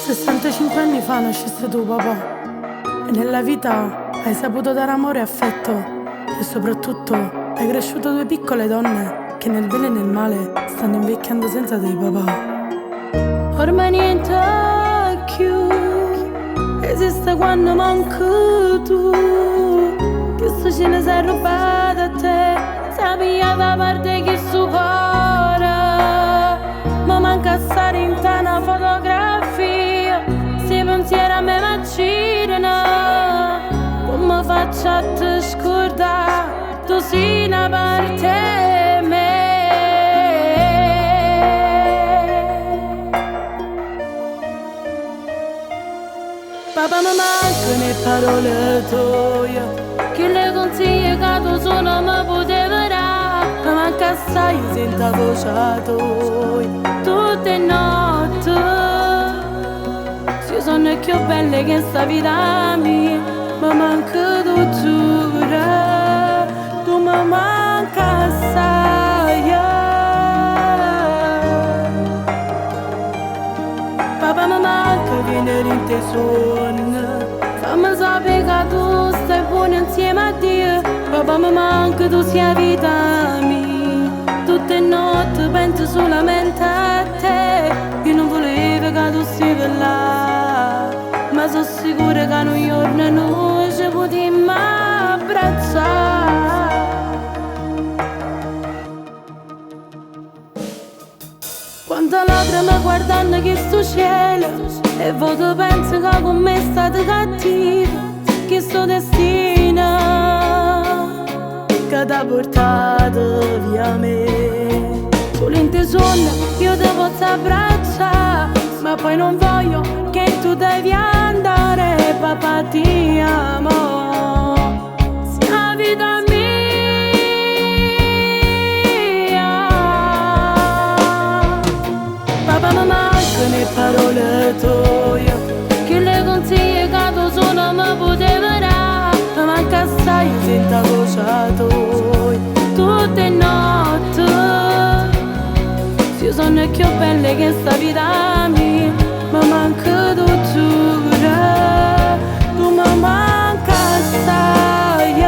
65 anni fa nasciste tu, papà. E nella vita hai saputo dare amore e affetto. E soprattutto hai cresciuto due piccole donne che nel bene e nel male stanno invecchiando senza te, papà. Ormai niente più esiste quando manchi tu. Che ce ne sei rubata a te, sapia da parte che su cuore. Ma manca stare in una fotografia, se pensiero a me m'uccidono. Come faccio a te scordare, tu sei una parte di me. Papà mi mancano le parole tue, che le consigli che tu solo mi potevi dare. Mi manca assai senza voce tua, tutte le notti. Si sono più belle che sta vita mia, mi manca tu giuro, tu mi manca assai. Papà mi manca venire in te sonno, fammi sapere che tu stai buono insieme a Dio. Papà mi manca tu sia vita mia, tutte le notti penso solamente a te. Io non volevo che tu stai là, ma sono sicura che un giorno noi ci potremmo abbracciare. Quando lacrime guardando questo cielo, e voto penso che con me è stato cattivo, questo destino che ti ha portato via me. Solo in te sonno io ti posso abbracciare, ma poi non voglio che tu devi andare. Papà ti amo, sia vita mia. Papà mi mancano le parole tue, che le consigli che tu solo mi potevi dare. Mi manca assai senza voce tua, tutte le notti. Si sono più belle che sta vita mia, mi manca tu giuro, tu mi manca assai.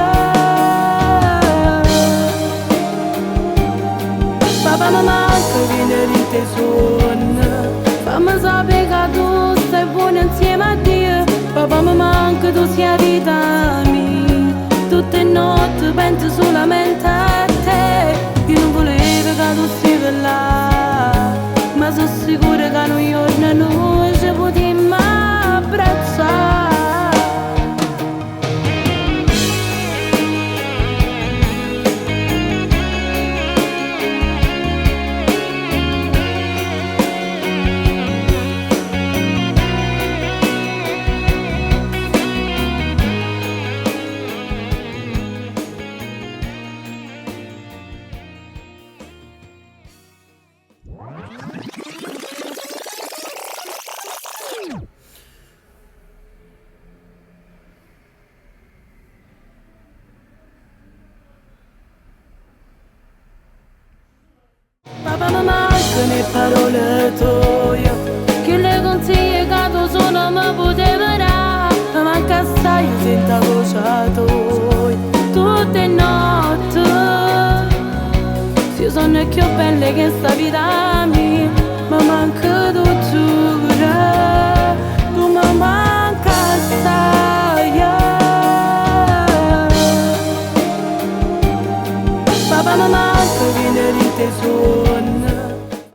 Papà mi manca venire in te sonno, fammi sapere che tu stai buono insieme a Dio. Papà mi manca tu sia vita mia, tutte le notti penso solamente a te. Io non volevo che tu stai là, ma sono sicura che un giorno noi ci potremmo abbracciare. Papà mi mancano le parole tue, che le consigli che tu solo mi potevi dare. Mi manca assai senza voce tua, tutte le notti. Si sono più belle che sta vita mia, mi manca tu giuro, tu mi manca assai. Papà mi manca venire in te sonno,